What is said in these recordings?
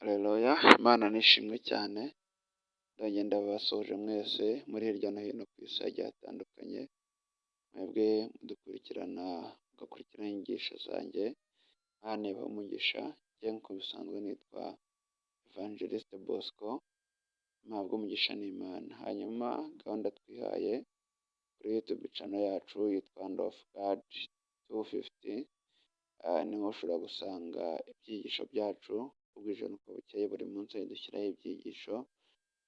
Haleluya, Imana nishimwe cyane, ndongeye ndabasuhuje mwese muri hirya no hino ku isi hagiye hatandukanye, mwebwe mudukurikirana mugakurikirana inyigisho zanjye, Imana ibahe umugisha, njye nk'uko bisanzwe nitwa Evangeliste Bosco, mpabwa umugisha n'Imana. Hanyuma gahunda twihaye kuri YouTube channel yacu yitwa Hand of God 250, niho ushobora gusanga ibyigisho byacu uko bwije n'uko bukeye. Buri munsi dushyiraho ibyigisho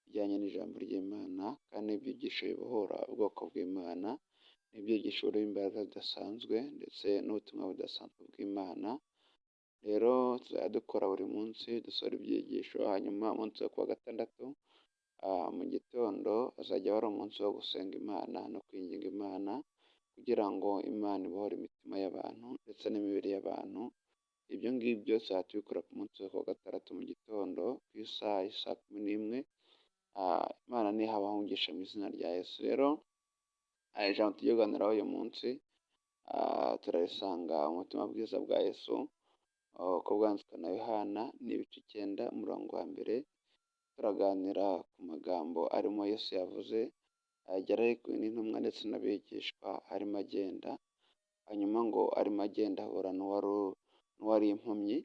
bijyanye n'ijambo ry'Imana, kandi ibyigisho bibohora ubwoko bw'Imana, ni ibyigisho birimo imbaraga zidasanzwe ndetse n'ubutumwa budasanzwe bw'Imana. Rero tuzajya dukora buri munsi dusohora ibyigisho, hanyuma umunsi wo kuwa gatandatu mu gitondo hazajya hari umunsi wo gusenga Imana no kwinginga Imana kugira ngo Imana ibohore imitima y'abantu ndetse n'imibiri y'abantu. Ibyo ngibyo tuzajya tubikora ku munsi wo kuwa gatandatu mu gitondo ku isaha y'i saa 11. Imana nihabaho umugisha mu izina rya Yesu. Rero ijambo tugiye kuganiraho uyu munsi turarisanga mu butumwa bwiza bwa Yesu uko bwanditswe na Yohana, ni ibice 9 umurongo wa mbere. Turaganira ku magambo arimo Yesu yavuze, yari ari kumwe n'intumwa ndetse n'abigishwa arimo agenda, hanyuma ngo arimo agenda ahura n'uwari impumyi,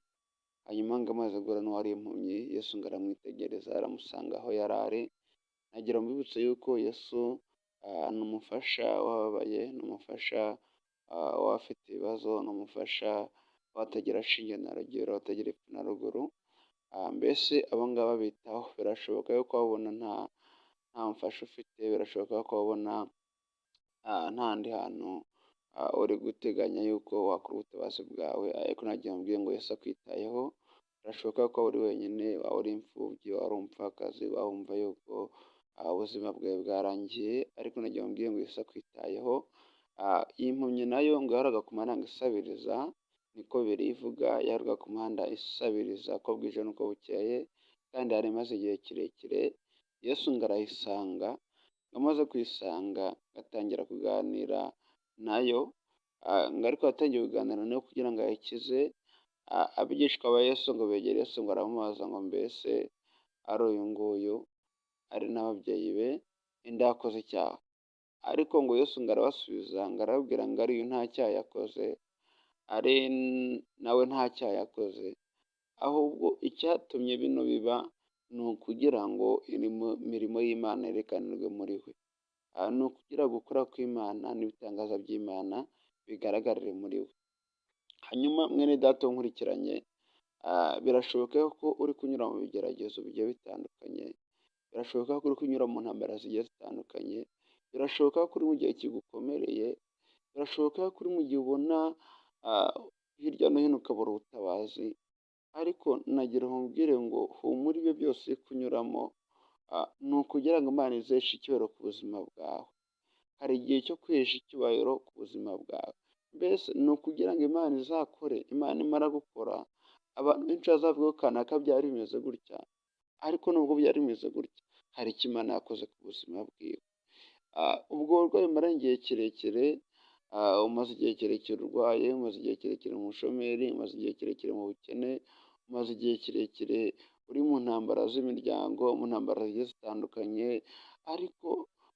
hanyuma ngo amaze guhura n'uwari impumyi, Yesu ngo aramwitegereza, aramusanga aho yari ari. Nagira ngo mbibutse yuko Yesu ni umufasha w'abababaye, ni umufasha w'abafite ibibazo, ni umufasha w'abatagira shinge na rugero, abatagira epfo na ruguru, mbese abo ngabo abitaho. Birashoboka yuko wabona nta mufasha ufite, birashoboka ko wabona nta handi hantu uri guteganya yuko wakora ubutabazi bwawe, ariko nagira ngo nkubwire ngo Yesu akwitayeho. Birashoboka ko waba uri wenyine, waba uri imfubyi, waba uri umupfakazi, waba wumva yuko ubuzima bwawe bwarangiye, ariko nagira ngo nkubwire ngo Yesu akwitayeho. Iyi mpumyi nayo ngo yahoraga ku muhanda ngo isabiriza, niko Bibiliya ivuga, yahoraga ku muhanda isabiriza uko bwije n'uko bukeye, kandi yari imaze igihe kirekire. Yesu ngo arayisanga, amaze kuyisanga atangira kuganira nayo, ngo ariko yatangiye kuganira nayo kugira ngo ayikize. Abigishwa ba Yesu ngo begere Yesu, ngo aramubaza ngo mbese ari uyu nguyu ari n'ababyeyi be, ninde wakoze icyaha? Ariko ngo Yesu ngo arabasubiza, ngo arababwira ngo ari uyu nta cyaha yakoze, ari nawe nta cyaha yakoze, ahubwo icyatumye bino biba ni ukugira ngo imirimo y'Imana yerekanirwe muri we, ni ukugira gukora kw'Imana n'ibitangaza by'Imana bigaragarire muri we. Hanyuma mwene data unkurikiranye, birashoboka ko uri kunyura mu bigeragezo bigiye bitandukanye, birashoboka ko uri kunyura mu ntambara zigiye zitandukanye, birashoboka ko uri mu gihe kigukomereye, birashoboka ko uri mu gihe ubona hirya no hino ukabura ubutabazi, ariko nagira ngo nkubwire ngo humura, ibyo byose uri kunyuramo ni ukugira ngo Imana iziheshe icyubahiro ku buzima bwawe. Hari igihe cyo kwihesha icyubahiro ku buzima bwawe, mbese ni ukugira ngo Imana izakore. Imana imara gukora, abantu benshi bazavuga ko kanaka byari bimeze gutya, ariko nubwo byari bimeze gutya hari icyo Imana yakoze ku buzima bwiwe. Ubwo burwayi umaranye igihe kirekire, umaze igihe kirekire urwaye, umaze igihe kirekire mu bushomeri, umaze igihe kirekire mu bukene, umaze igihe kirekire uri mu ntambara z'imiryango, mu ntambara zigiye zitandukanye, ariko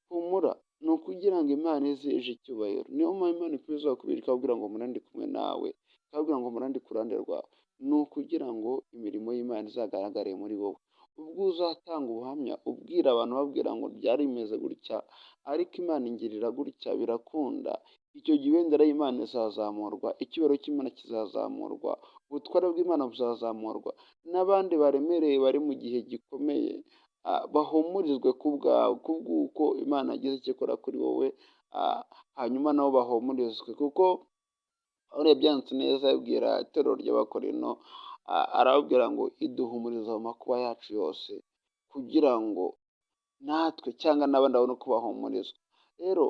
humura, ni ukugira ngo Imana iziheshe icyubahiro. Niyo mpamvu Imana ikomeza kukubwira, ikakubwira ngo humura ndi kumwe nawe, ikakubwira ngo humura ndi ku ruhande rwawe, ni ukugira ngo imirimo y'Imana izagaragare muri wowe. Ubwo uzatanga ubuhamya ubwira abantu, ubabwira ngo byari bimeze gutya, ariko Imana ingirira gutya birakunda, icyo gihe ibendera y'Imana izazamurwa, icyubahiro cy'Imana kizazamurwa, ubutware bw'Imana buzazamurwa, n'abandi baremereye bari mu gihe gikomeye bahumurizwe ku bwawe, kubw'uko Imana yagize icyo ikora kuri wowe, hanyuma nabo bahumurizwe, kuko Pawulo yabyanditse neza abwira itorero ry'Abakorinto, arababwira ngo iduhumuriza mu makuba yacu yose, kugira ngo natwe cyangwa n'abandi babone uko bahumurizwa. Rero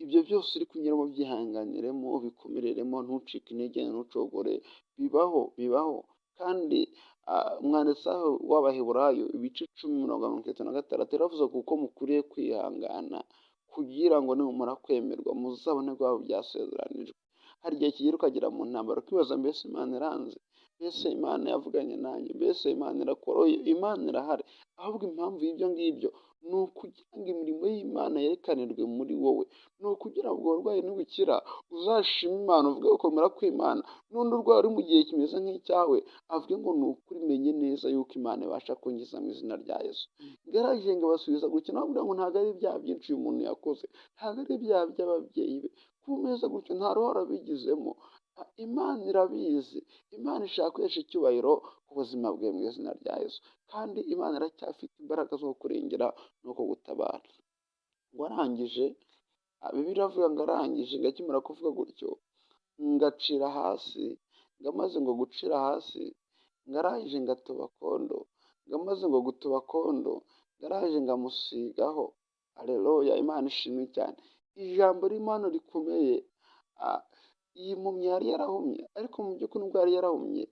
ibyo byose uri kunyuramo byihanganiremo, ubikomereremo, ntucike intege, ntucogore, bibaho, bibaho. Kandi umwanditsi w'Abaheburayo ibice 10 umurongo wa 36 yaravuze kuko mukwiriye kwihangana kugira ngo nimumara kwemerwa muzabone guhabwa ibyasezeranijwe. Hari igihe kigera ukagera mu ntambara ukibaza mbese Imana iranze, Mbese Imana yavuganye nanjye? Mbese Imana irakora? Imana irahari. Ahubwo impamvu y'ibyo ngibyo ni ukugira ngo imirimo y'Imana yerekanirwe muri wowe, ni ukugira ngo ubwo burwayi nibukira uzashime Imana, uvuge gukomera kw'Imana, n'undi urwaye uri mu gihe kimeze nk'icyawe avuge ngo ni ukuri menye neza yuko Imana ibasha kunkiza mu izina rya Yesu. Ngaragije ngo abasubiza gutya, nababwira ngo ntabwo ari ibyaha byinshi uyu muntu yakoze, ntabwo ari ibyaha by'ababyeyi be, kuba umeze gutyo nta ruhare abigizemo. Imana irabizi, Imana ishaka guhesha icyubahiro ku buzima bwe mu izina rya Yesu, kandi Imana iracyafite imbaraga zo kukurengera no kugutabara. Ngo arangije, Bibiliya iravuga ngo arangije, ngo akimara kuvuga gutyo, ngacira hasi, ngo amaze ngo gucira hasi, ngo arangije ngo atoba akondo, ngo amaze ngo gutoba akondo, ngo arangije ngo amusigaho. Haleluya, Imana ishimwe cyane. Ijambo ririmo hano rikomeye, iyi mpumyi yari yarahumye, ariko mu by'ukuri nubwo yari yarahumye,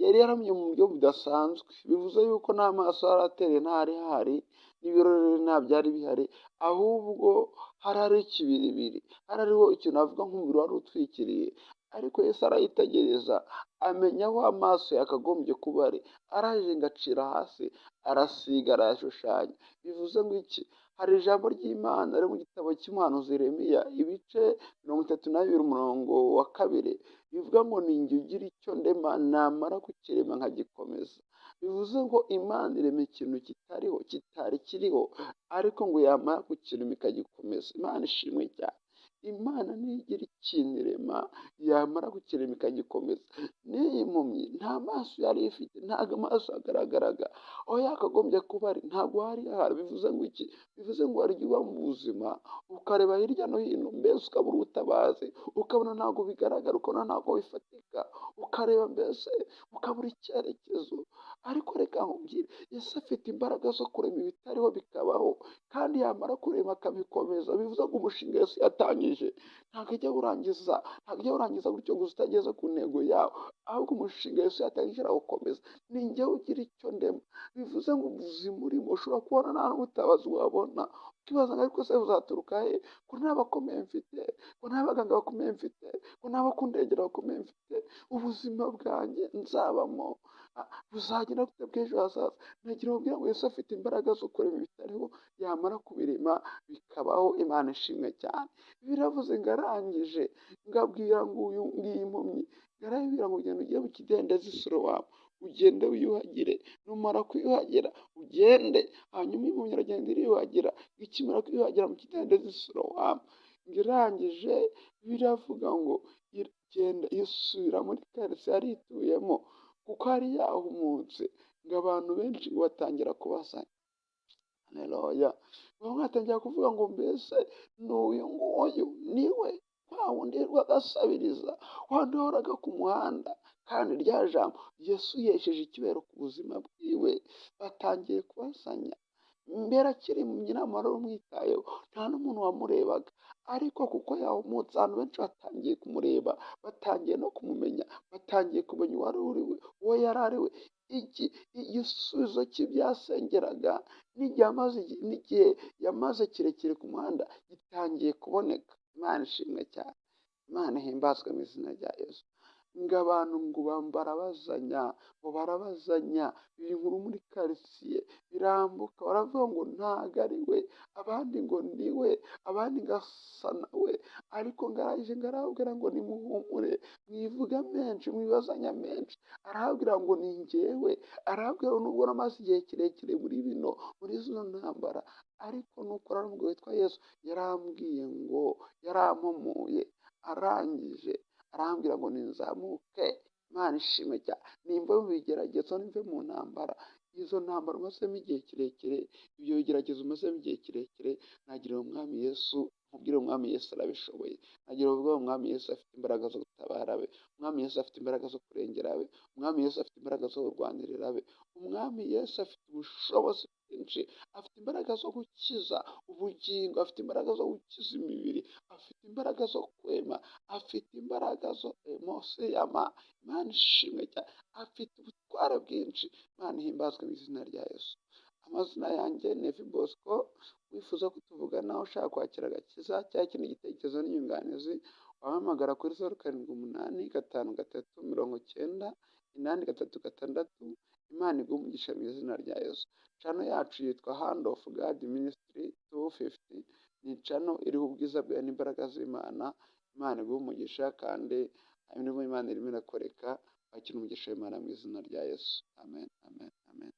yari yarahumye mu buryo budasanzwe, bivuze yuko nta maso yari atereye, ntahari hahari, n'ibirori nta byari bihari, ahubwo hari hariho ikibiribiri, hari hariho ikintu navuga nk'umubiri wari utwikiriye, ariko Yesu arayitegereza, amenya aho amaso yakagombye kuba ari, arangije ngo acira hasi, arasiga, arayashushanya. Bivuze ngo iki? Hari ijambo ry'Imana riri mu gitabo cy'umuhanuzi Yeremiya, ibice 32 umurongo wa 2, bivuga ngo ni njye ugira icyo ndema, namara kukirema nkagikomeza. Bivuze ngo Imana irema ikintu kitariho, kitari kiriho, ariko ngo yamara kukirema ikagikomeza. Imana ishimwe cyane. Imana niyo igira ikintu irema, yamara kukirema ikagikomeza. N'iyi mpumyi nta maso yari ifite, ntabwo amaso yagaragaraga, aho yakagombye kuba ari ntabwo hari hahari. Bivuze ngo iki? Bivuze ngo hari igihe uba mu buzima ukareba hirya no hino, mbese ukabura ubutabazi, ukabona ntabwo bigaragara, ukabona ntabwo bifatika, ukareba mbese ukabura icyerekezo. Ariko reka nkubwire, Yesu afite imbaraga zo kurema ibitariho bikabaho, kandi yamara kurema akabikomeza. Bivuze ngo umushinga Yesu yatangije ntabwo ajya awurangiza, ntabwo ajya awurangiza gutyo gusa utageze ku ntego yawo, ahubwo umushinga Yesu yatangije arawukomeza. Ni njyewe ugira icyo ndema. Bivuze ngo ubuzima urimo ushobora kubona nta n'ubutabazi wabona, ukibaza ngo ariko se buzaturuka he, ko nta bakomeye mfite, ko nta baganga bakomeye mfite, ko nta bakundengera bakomeye mfite, ubuzima bwanjye nzabamo buzagenda gute bw'ejo hazaza? Nagira ngo ngo Yesu afite imbaraga zo kurema ibitariho, yamara kubirema bikabaho. Imana ishimwe cyane. Biravuze ngo arangije ngo abwira ngo uyu ngiyi impumyi, ngo arayibwira ngo ugende ujye mu kidendezi Silowamu, ugende wiyuhagire, numara kwiyuhagira ugende. Hanyuma impumyi iragenda iriyuhagira, ikimara kwiyuhagira mu kidendezi Silowamu, ngo irangije biravuga ngo iragenda isubira muri karitsiye yari ituyemo, kuko yari yahumutse, ngo abantu benshi ngo batangira kubazanya. Haleluya. Bamwe batangira kuvuga ngo mbese ni uyu nguyu, ni we wa wundi wirirwaga asabiriza, wa wundi wahoraga ku muhanda? Kandi rya jambo Yesu yesheje ikibero ku buzima bwiwe, batangiye kubazanya. Mbere akiri mu nta wari umwitayeho, nta n'umuntu wamurebaga, ariko kuko yahumutse abantu benshi batangiye kumureba, batangiye no kumumenya, batangiye kumenya uwo ari we, uwo yari ari we. Iki igisubizo cy'ibyasengeraga n'igihe yamaze kirekire ku muhanda gitangiye kuboneka. Imana ishimwe cyane, Imana ihimbazwe mu izina rya Yesu. Ngo abantu ngo barabazanya, ngo barabazanya, iyi nkuru muri karitsiye birambuka, baravuga ngo ntago ari we, abandi ngo ni we, abandi ngo asa na we, ariko ngo arangije ngo arababwira ngo nimuhumure, mwivuga menshi, mwibazanya menshi, arababwira ngo ni njyewe, arababwira ngo nubwo namaze igihe kirekire muri bino, muri zino ntambara, ariko nuko umugabo witwa Yesu yarambwiye ngo yarampumuye, arangije arambwira ngo ninzamuke. Imana ishimwe cyane. Nimva mu bigeragezo, nimve mu ntambara, izo ntambara umazemo igihe kirekire, ibyo bigeragezo umazemo igihe kirekire, nagira umwami Yesu, nkubwire umwami Yesu arabishoboye, nagira ubwo umwami Yesu afite imbaraga zo gutabara abe, umwami Yesu afite imbaraga zo kurengera abe, umwami Yesu afite imbaraga zo kurwanirira abe, umwami Yesu afite ubushobozi bwinshi, afite imbaraga zo gukiza ubugingo, afite imbaraga zo gukiza imibiri, afite imbaraga zo kwema, afite imbaraga zo emosiyama. Imana ishimwe cyane, afite ubutware bwinshi. Imana ihimbazwe mu izina rya Yesu. Amazina yanjye ni Evi Bosco, wifuza ko tuvugana, ushaka kwakira agakiza cyangwa ikindi gitekerezo n'inyunganizi, Wahamagara kuri 0785 39 83 6. Imana iguhe umugisha mu izina rya Yesu. Channel yacu yitwa Hand of God Ministry 250, ni channel iriho ubwiza bwawe n'imbaraga z'Imana. Imana iguhe umugisha, kandi imirimo y'Imana irimo irakoreka. Wakira umugisha w'Imana mu izina rya Yesu. Amen, amen, amen.